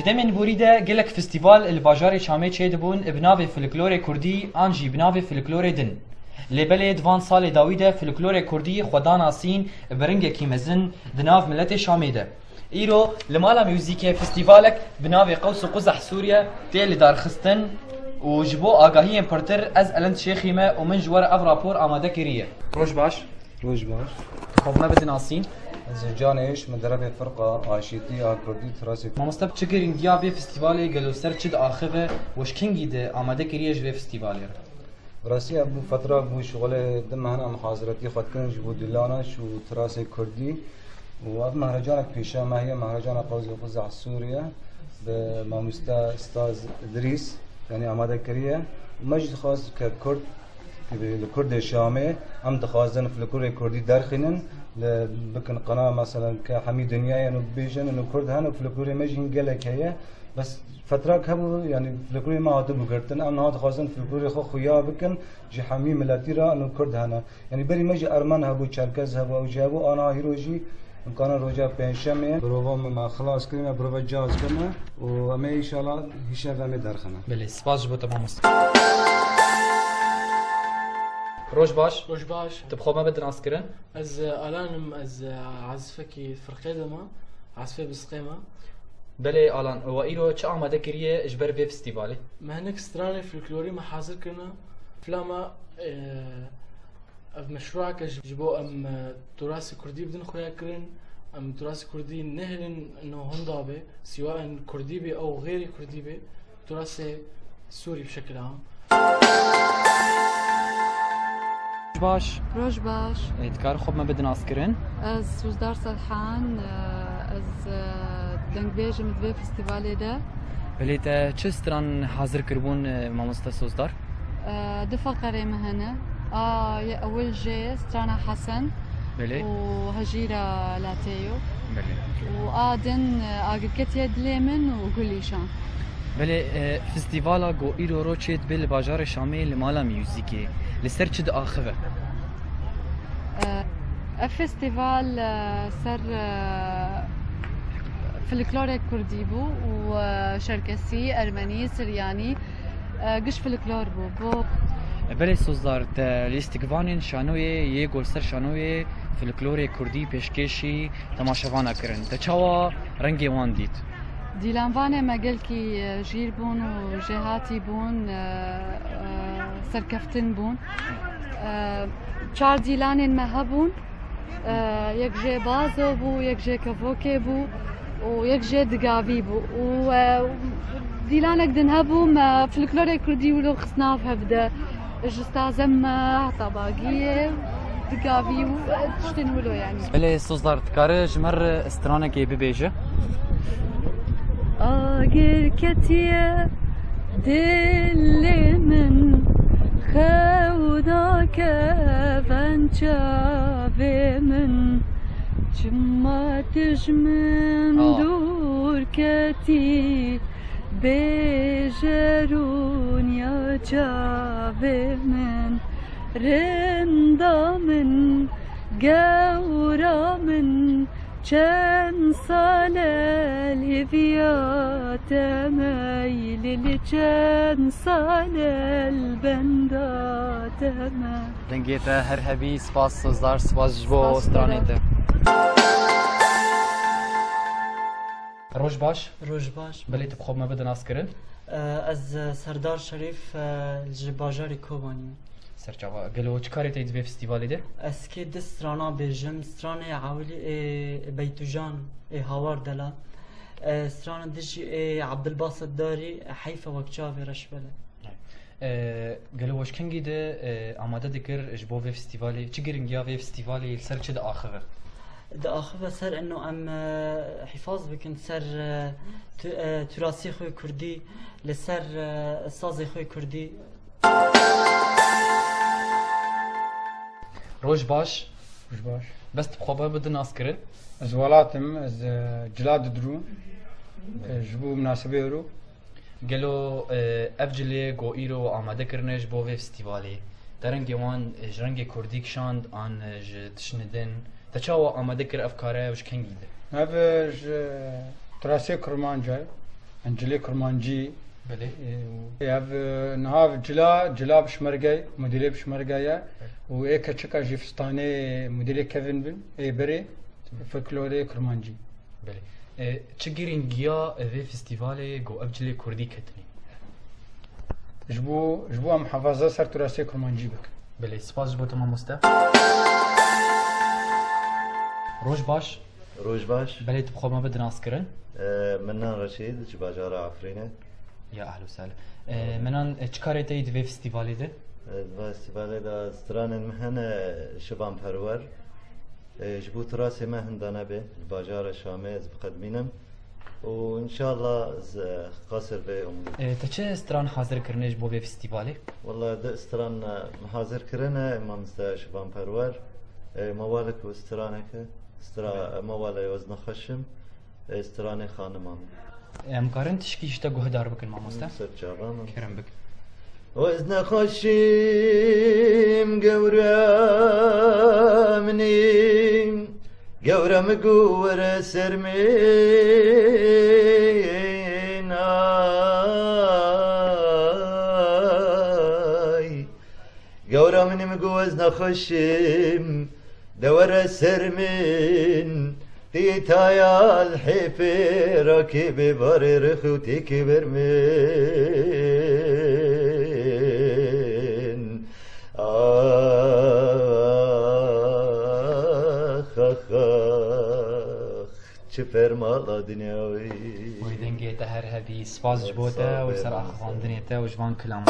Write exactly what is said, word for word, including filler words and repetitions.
Demên borî de gelek festîval li bajarê Şamê çêdibûn bi navê folklorê kurdî an jî bi navê folklorê din. Lê belê di van salê dawî de folklorê kurdî xwe da nasîn bi ringekî mezin di nav miletê Şamê de. Îro li Mala Muzîkê festîvalek bi navê Qews û Quzeh Sûriye tê lidarxistin û ji bo agahiyên pirtir ez Elend Şêxî me û min ji we re ev rapor amade kiriye. Roj baş. Roj baş. Xwe me bidin asîn. Ez Can Êş, min derebê firqa Aşîtî a Kurdî Tirasê. Mamoste, bi çi giringiya vê festîvalê gelo ser çi diaxive û ji kengî de amade kiriye ji vê festîvalê re? Bi rastî ev bû fetra bû şixulê du mehna em haziretî xwe dikin ji bo dîlana û tirasê kurdî. Û ev mehrecanek pêşa me heye, mehracana Qewzê Quzeh Sûriye bi mamoste Staz Idrîs, yanî amade kiriye. Û me jî dixwest ke kurd, li Kurdê Şamê em dixwazin folklorê kurdî derxînin, li bikin qena, meselen, ke hemî dinyayê û bibêjin û kurd hene, folklorê me jî hîn gelek heye. Bes fetrak hebû, yanî folklorê me hatibû girtin. Em niha dixwazin folklorê xwe xuya bikin, ji hemî miletî re û kurd hene. Yanî berî me jî ermen hebû, çerkez hebû, ew jî hebû. Ana hîro jî imkana roja pêncşemê. Birova me, me xilas kirine, birova caz kirine û em ê înşallah hîşev em ê derxine. Belê, spas ji bo te mamoste. Roj baş. Roj baş. Tu bi xwe me bidin naskirin? Ez, e, Alan im, ez, e, azifekî firqê de me, azifê bisqê me. Belê Alan, we îro çi amade kiriye ji ber vê festîvalê? Me hinek stranê folklorî me hazir kirine. Fila me, e, ev meşrûake ji, ji bo em, e, turasê kurdî bidin xuya kirin. Em turasê kurdî nehêlin no hunda be, siwa en kurdî be ew xêrî kurdî be. Turasê Sûrî bi şekil am. Baş. Roj baş. E, dikar xwe me bidin naskirin? Ez Sozdar Serhan, e, ez, e, dengbêj im di vê festîvalê de. Belê, te çi stran hazir kiribûn, e, mamoste Sozdar? E, du feqerê me hene. A ye ewil jê strana Hesen. Belê. Û Hejîra Lateyo. Belê. Û a din, e, Agirketiye Dilê Min û Gulîşan. Belê, e, festîvala ku îro ro çê dibe li bajarê Şamê li Mala Muzîkê li ser çi diaxive? E, ev festîval, e, ser, e, folklorê kurdî bû û, e, şerkesî, ermenî, siryanî, e, giş folklor bû. Bo E, belê Sozdar, te lîstikvanên şanoyê yê ku li ser şanoyê folklorê kurdî pêşkêşî temaşevana kirin. Te çawa rengê wan dît? Dîlanvanê me gelkî, e, jîr bûn û jêhatî bûn, e, e, serkeftin bûn. E, çar dîlanên me hebûn. E, yek jê bazo bû, yek jê kevokê bû û yek jê digavî bû. Û, e, dîlanek din hebû, me folklorê kurdî wilo xist nav hev de. Ji stazem me heta bagiyê, digavî û, e, tiştên wilo yanî. Belê Sozdar, dikare ji me re stranekê bibêje? Agir ketiye dilê min, xew dake vençavê min. Çima tu ji min Ah. dûr ketî, bêje rûnya çavê min. Rinda min, gewra min, çend sal e li viya te me, lili çend sal e li benda te me. Dengê te her hebî, spas Sozdar, spas ji bo Spas stranê te. Roj baş. Roj baş. Belê tu bi xwe me bide naskirin? E, ez, e, Serdar Şerîf, e, ji bajarê Kobaniyê. Serçava. Gelo çi karê te di vê festîvalê de? Ez kê di strana bêjim, stranê ewilî ê Beytujan ê Hawar Delal. E, strana dijî ê Abdulbasit Darî, Heyfe wek çavê reşbele. E, gelo we ji kengî de, e, amade dikir ji bo vê festîvalê? Çi giringiya vê festîvalê li ser çi diaxive? Diaxive ser eno em, e, hîfaz bikin ser, e, tu-, e, turasê xwe kurdî, li ser, e, sazê xwe kurdî. Roj baş. Roj baş. Bes tu bi xwe bidin naskirin? Ez Welat im, ez, e, cila didirûm. E, ji bo minasebê ero. Gelo, e, ev cilê ku îro amade kirine ji bo vê festîvalê, te rengê wan, e, ji rengê kurdî kişand an, e, ji tiştine din? Te çawa amade kir ev kare û ji kengî de? Ev, e, ji Tirasê Kurmanca ye. Cilê Kurmancî. Belê. Ev niha cila, cila pişmerge, mudîrê pişmerge ye. Û ê keçika jî fistanê mudîrê kevin bin, ê berê folklorê Kurmancî. Belê. E, çi girîngiya vê festîvalê ku ev cilê kurdî ketinî? Ji bo, ji bo em hefaza ser turasê Kurmancî bikin. Belê, spas ji bo te mamoste. Roj baş. Roj baş. Belê, tu bi xwe me bide naskirin. E, min nan Reşîd, ji bajara Efrînê. Ya ehlo sehlo. E, Menan, e, çi karê te yî di vê festîvalê de? E, di vê festîvalê de stranên min hene şivan perwer. E, ji bo turasê me hinda nebe, li bajara Şamê ez biqedmînim. Û înşallah ez, e, qasir vê umdî. E, te çi stran hazir kirine ji bo vê festîvalê? Wala du stran, e, hazir kirine, mamoste şivan perwer. E, mewalek û straneke, stra-, mewale ez nexweşim. Stranê xanima min. Em karin tişkî ji te guhdar bikin, mamoste? Ser çava min. Kerem bik. Ez nexweşim gewre minî, gewre min got were ser min, ay. Gewra min min got ez nexweşim, de were ser min, tîtaya lhêfê rakê bê barê rix û têkê ber min. Ax, ax, ax. Çi fermala dinya wî. Wê dengê te her hebî. Spas ji bo te û ser axivandinê te û ji van kilaman.